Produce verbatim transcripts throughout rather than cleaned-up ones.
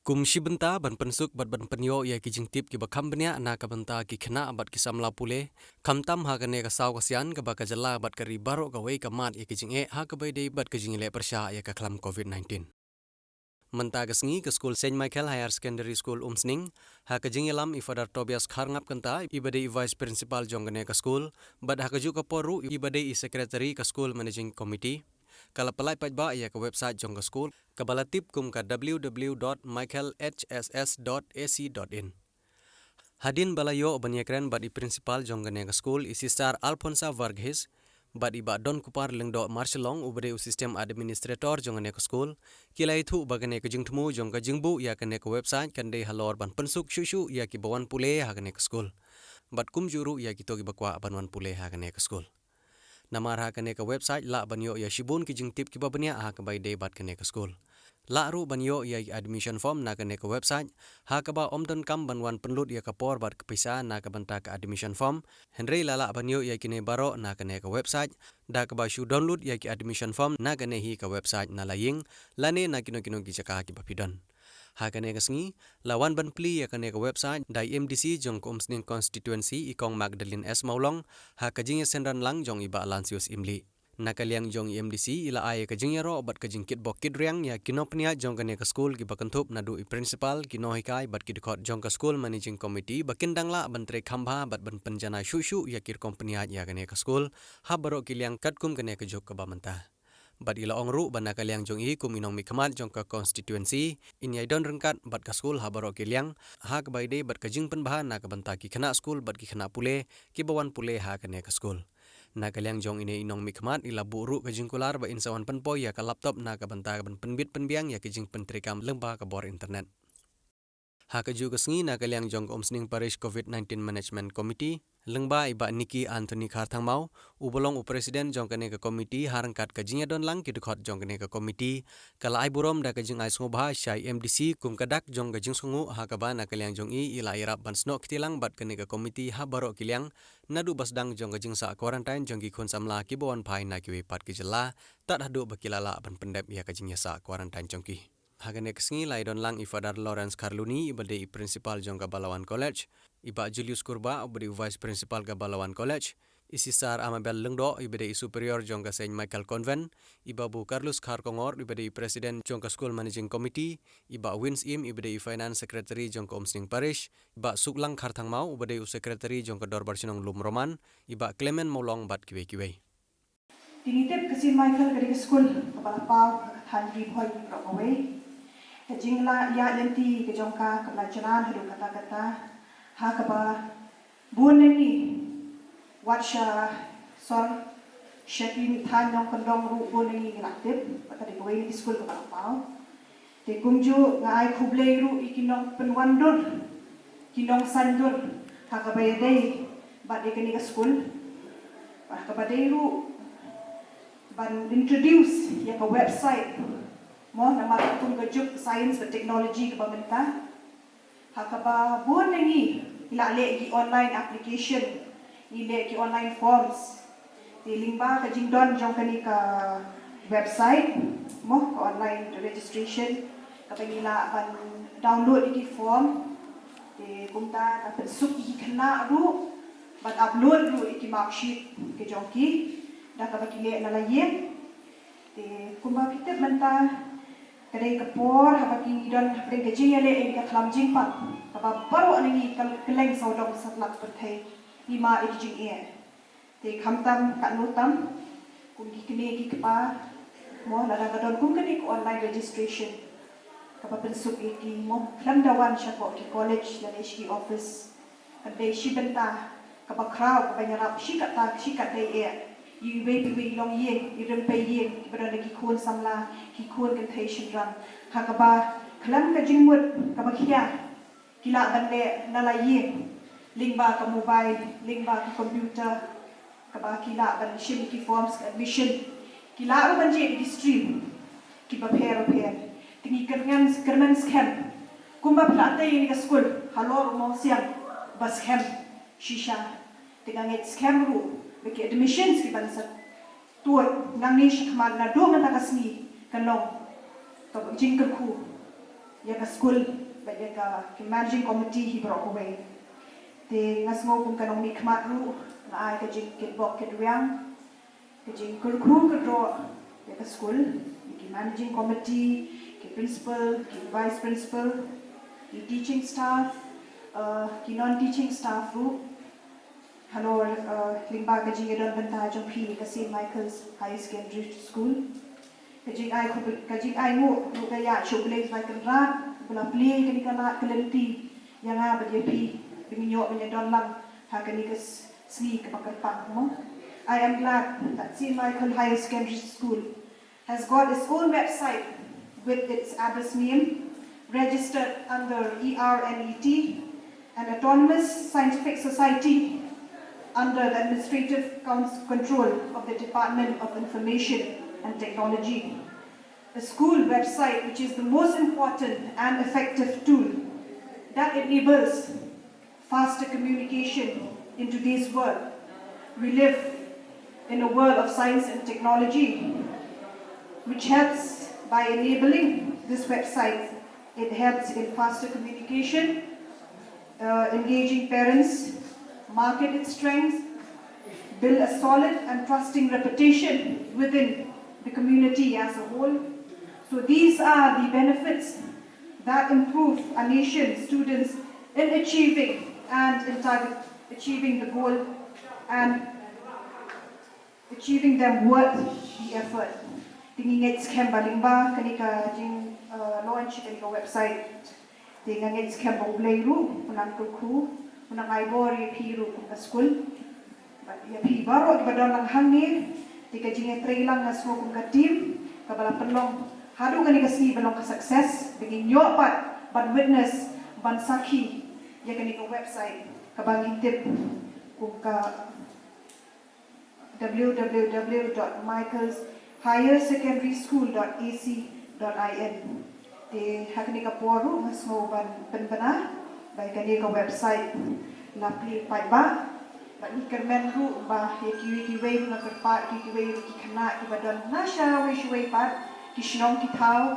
Kum shi bynta ban pynsuk bad ban pynïoh ïa ki jingtip kiba kham bniah na ka bynta ki khynnah bad ki samla pule, khamtam ha kane ka saw ka sian kaba ka jylla bad ka ri baroh kawei ka mad ïa ki jingeh ha kaba ïadei bad ka jingïaleh pyrshah ïa ka khlam covid nineteen. Mynta ka sngi ka skul Saint Michael Higher Secondary School Umsning, ha ka jingïalam i Father Tobias Kharngap Kynta, iba dei i Vice Principal jong kane ka skul, bad ha kajuh ka por ruh iba dei i Secretary ka School Managing Committee, ka la pyllait paidbah ïa ka website jong ka skul, kaba la tip kum ka w w w dot michael h s s dot a c dot in. Hadien ba la ïoh ban ïakren bad i Principal jong kane ka skul, i Sister Alphonsa Varghese, bad i Bah Don Kupar Lyngdoh Marshillong, uba dei u System Administrator jong kane ka skul, ki la ïathuh ba kane ka jingthmu jong ka jingbuh ïa kane ka website kan dei halor ban pynsuk shuh shuh ïa kiba wan pule ha kane ka skul, bad kumjuh ruh ïa kito kiba kwah ban wan pule ha kane ka skul. Namar ha kane ka website lah ban ïoh ïa shibun ki jingtip kiba bniah ha kaba ïadei bad kane ka skul. Lah ruh ban ïoh ïa i admission form na kane ka website, ha kaba ym donkam ban wan pynlut ïa ka por bad ka pisa na ka bynta ka admission form, hynrei la lah ban ïoh ïa kine baroh na kane ka website, da kaba shu download ïa ki admission form na kane hi ka website na la ïing, lane na kino kino ki jaka kiba phi don. Ha kane ka sngi, la wan ban plie ïa kane ka website da i M D C jong ka Umsning Constituency, i Kong Magdalene S Mawlong, ha ka jingïaseng ranlang jong i Bah Lansius Imli. Na ka liang jong i M D C, i la ai ïa ka jingïaroh bad ka jingkitbok kitriang ïa ki nongpynïaid jong kane ka skul kiba kynthup naduh i Principal, ki nonghikai bad ki dkhot jong ka School Managing Committee ba kin dang lah ban trei kham bha bad ban pynjanai shuh shuh ïa ki rukom pynïaid ïa kane ka skul ha baroh ki liang katkum kane ka juk kaba mynta. Bad i la ong ruh ba na ka liang jong i kum i nongmihkhmat jong ka constituency, in ïai don ryngkat bad ka skul ha baroh ki liang, ha kaba ïadei bad ka jingpynbha na ka bynta ki khynnah skul bad ki khynnah pule kiba wan pule ha kane ka skul. Na ka liang jong ine i nongmihkhmat, i la buh ruh ka jingkular ba in sa wan pynpoi ïa ka laptop na ka bynta ban pynbit pynbiang ïa ka jingpyntreikam lyngba ka bor internet. Ha kajuh ka sngi, na ka liang jong ka Umsning Parish Covid nineteen Management Committee, lyngba i Bah Nicky Anthony Kharthangmaw, uba long u President jong kane ka committee, ha ryngkat ka jingïadonlang ki dkhot jong kane ka committee, ka la ai burom da ka jingai sngewbha sha i M D C kum ka dak jong ka jingsngewnguh, ha kaba na ka liang jong i, i la ïarap ban snoh kti lang bad kane ka committee ha baroh ki liang, naduh ba sdang jong ka jingsah quarantine jong ki khun samla kiba wan phai na kiwei pat ki jylla, tad haduh ba ki la lah ban pyndep ïa ka jingïasah quarantine jong ki. Ha kane ka sngi la ïadonlang i Father Lawrence Kharluni, iba dei i Principal jong ka Balawan College, i Bah Julius Kurbah, uba dei u Vice Principal ka Balawan College, i Sister Amabel Lyngdoh, iba dei i Superior jong ka Saint Michael Convent, i Babu Carlos Kharkongor, iba dei i President jong ka School Managing Committee, i Bah Wins Im, iba dei i Finance Secretary jong ka Umsning Parish, i Bah Suklang Kharthangmaw, uba dei u Secretary jong ka Dorbar Shnong Lum Roman, i Bah Clement Mawlong bad kiwei kiwei. Te ngi tip ka Saint Michael ka dei ka skul kaba la paw ha ka thaiñ Ri Bhoi baroh kawei. Ka jingla ïaid lynti ka jong ka kaba la jlan haduh katta katta, ha kaba bun na ngi, wat sha sor sha ki thaiñ nongkyndong ruh bun na ngi ngi la tip ba ka dei kawei na ki skul kaba la paw. Te kumjuh nga ai khublei ruh ïa ki nongpynwandur, ki nongsaiñdur ha kaba ïadei bad ïa kane ka skul, ha kaba dei ruh ban introduce ïa ka website, mo, namar kum ka juk science bad technology kaba mynta, ha kaba bun na ngi ngi la leh ki online application, ngi leh ki online forms. Te lyngba ka jingdon jong kane ka website, mo, ka online registration, kaba ngi lah ban download ïa ki form. Te kumta ka pynsuk ïa ki khynnah ruh ban upload ruh ïa ki marksheet ki jong ki, da kaba ki leh na la ïing. Te kumba phi tip mynta ka dei ka por haba ki ngi don hapdeng ka jingïaleh ïa ka khlam jingpang, kaba baroh na ngi ka kylleng sawdong satlak pyrthei ngi mad ïa ki jingeh. Te khamtam katno tam, kum ki kmie ki kpa, mo, lada ka don kum kane ka online registration, kaba pynsuk ïa ki, mo, khlem da wan sha ko ki college lane sha ki office. Ka dei shi bynta kaba khraw, kaba ïarap shi katta shi katdei eh ïa iwei pa iwei i longïing, i rympei ïing, kiba don da ki khun samla, ki khun kynthei shynrang, ha kaba khlem ka jingmut kaba khia, ki lah ban leh na la ïing, lyngba ka mobile, lyngba ka computer, kaba ki lah ban shim ki forms ka admission, ki lah ruh ban jied ki stream kiba pher bapher. Te ngi kyrmen, kyrmen skhem, kumba phi la tei ïa kane ka skul halor u mawsiang ba skhem shisha, te nga ngeit skhem ruh ba ki admissions kiban sa tuid nangne shakhmat, naduh mynta ka sngi, kan long kaba jingkyrkhu ïa ka skul bad ïa ka ki managing committee hi baroh kawei. Te nga sngew kum ka nongmihkhmat ruh nga ai ka jingkitbok kitrwiang, ka jingkyrkhu kyrdoh ïa ka skul, ïa ki managing committee, ki principal, ki vice principal, ki teaching staff, uh, ki non teaching staff ruh. Halor, uh, lyngba ka jingïadon bynta jong phi ka Saint Michael's Higher Secondary School. Ka jingai khublei, ka jingai nguh ruh ka ïa shu blei bai kan rat bala plie kani ka lad ka lynti ïa nga bad ïa phi. Kani ñiuh ban ïadon lang ha kani ka sngi kaba kyrpang mo. I am glad that Saint Michael Higher Secondary School has got its own website with its address name registered under E R N E T, an autonomous scientific society under the administrative control of the Department of Information and Technology. A school website which is the most important and effective tool that enables faster communication in today's world. We live in a world of science and technology, which helps by enabling this website. It helps in faster communication, uh, engaging parents, market its strengths, build a solid and trusting reputation within the community as a whole. So these are the benefits that improve our nation students in achieving and in target achieving the goal and achieving them worth the effort. Te ngi ngeit skhem ba lyngba kane ka jing, uh, launch kane ka website. Te nga ngeit skhem ba U Blei ruh u nang kyrkhu, u nang ai bor ïa phi ruh kum ka skul. Bad ïa phi baroh kiba don lang hangne, te ka jingïatreilang nga sngew kum ka team kaba la pynlong haduh kane ka sngi ba long ka success, ba ngin ïoh pat ban witness, ban sakhi ïa kane ka website kaba ngi tip kum ka W W W dot michaels higher secondary school dot A C dot I N. Te ha kane ka por ruh nga sngew ban pynbna ba ïa kane ka website la plie paidbah. Bad ngi kyrmen ruh ba ïa kiwei kiwei ruh nga kyrpad ïa kiwei ruh ki khynnah kiba don na shawei shawei pat ki shnong ki thaw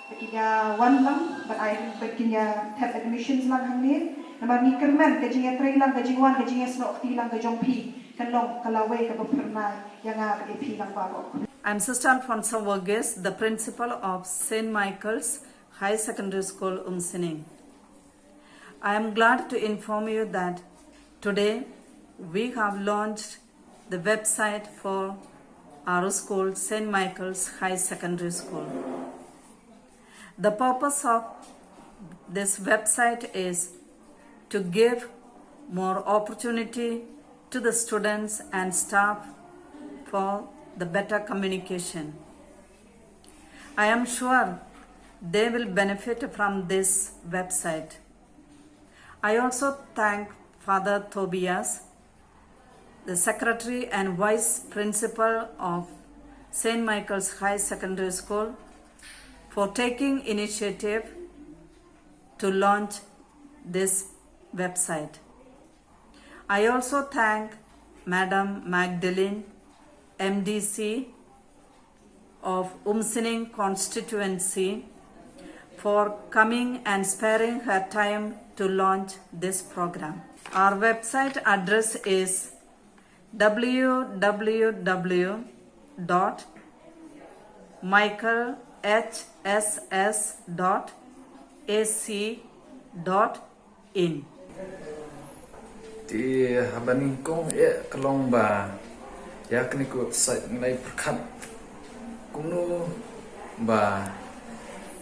ba kin ïa wan lang ban ai, ba kin ïa thep admissions lang hangne. Namar ngi kyrmen ka jingïatreilang, ka jingwan, ka jingïasnoh kti lang ka jong phi kan long ka lawei kaba phyrnai ïa nga bad ïa phi lang baroh. I'm Sister Alfonso Verghese, the principal of Saint Michael's High Secondary School, Umsining. I am glad to inform you that today we have launched the website for our school, Saint Michael's High Secondary School. The purpose of this website is to give more opportunity to the students and staff for the better communication. I am sure they will benefit from this website. I also thank Father Tobias, the secretary and vice principal of Saint Michael's High Secondary School, for taking initiative to launch this website. I also thank Madam Magdalene, M D C of Umsining constituency, for coming and sparing her time to launch this program. Our website address is W W W dot michael H S S dot A C dot in. Te haba nyngkong eh ka long ba ïa kane ka website ngi la pyrkhat kumno ba,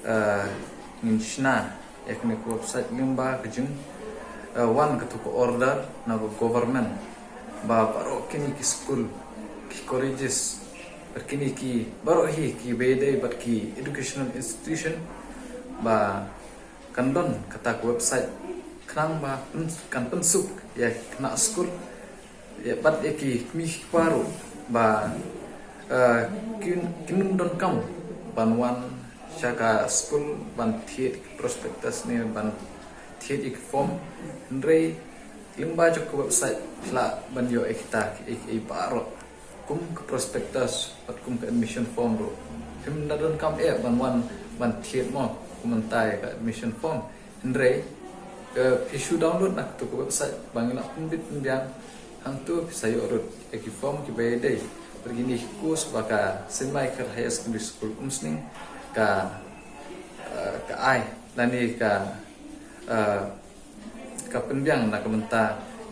eh, ngin shna ïa kane ka website lyngba ka jing, eh, wan katu ka order na ka government ba baroh kine ki skul, ki colleges, bad kine ki baroh hi kiba ïadei bad ki educational institution ba kan don kata ka website khnang ba pyn-, kan pynsuk ïa ki khynnah skul, ïa bad ïa ki kmie ki kpa ruh ba, eh, kin, kin ym donkam ban wan sha ka skul ban thied ki prospectus ne ban thied ïa ki form. Hynrei lyngba jong ka website phi lah ban ïoh ïa kita kiei kiei baroh, kum ka prospectus bad kum ka admission form ruh. Phim da donkam eh ban wan ban thied mo. Mynta ïa ka admission form. Hynrei, eh, phi shu download na katu ka website ba ngi la pynbit pynbiang. Hangtu phi sa ïoh ruh ïa ki form kiba ïadei bad kine ki course ba ka Saint Michael Higher Secondary School Umsning ka, eh, ka ai lane ka, eh, ka pynbiang na ka bynta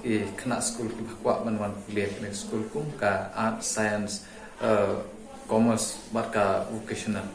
ki khynnah skul kiba kwah ban wan pule ha kane ka skul kum ka Arts, Science, eh, Commerce bad ka Vocational.